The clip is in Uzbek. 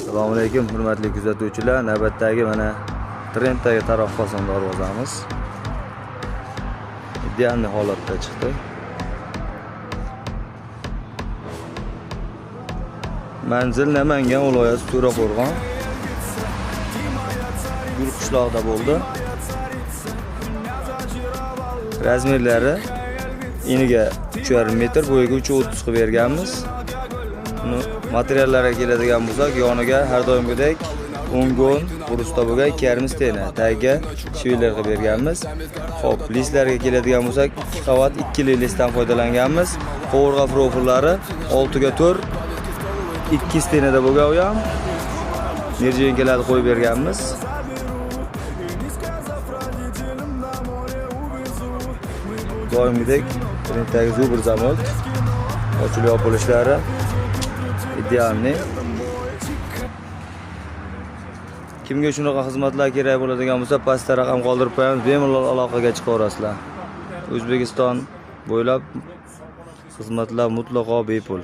Assalomu alaykum hurmatli kuzatuvchilar. Navbatdagi mana trenddagi taroq fason darvozamiz idealniy holatda chiqdi. Manzil Namangan viloyati To'raqo'rg'on. Gul qishlog'ida bo'ldi. Razmerlari eniga 3,5 metr, bo'yiga 3,30 qilib berganmiz. Buni materiallarga keladigan bo'lsak, yoniga har doimgidek o'ngon burusda bo'lgan 2,5 stena, tagiga shveller qilib berganmiz. Xo'p, listlarga keladigan bo'lsak, 2 qavat 2 listdan foydalanganmiz. Qovurg'a profillari 6 ga 4 2 stenada bo'lgan u ham nerjenkalarni qo'yib berganmiz. Doimgidek trenddagi zubr zamok, ochilib yopilishlari idealniy. Kimga shunaqa xizmatlar kerak bo'ladigan bo'lsa, pastda raqam qoldirib qo'yamiz, bemalol aloqaga chiqaverasizlar. O'zbekiston bo'ylab xizmatlar mutlaqo bepul.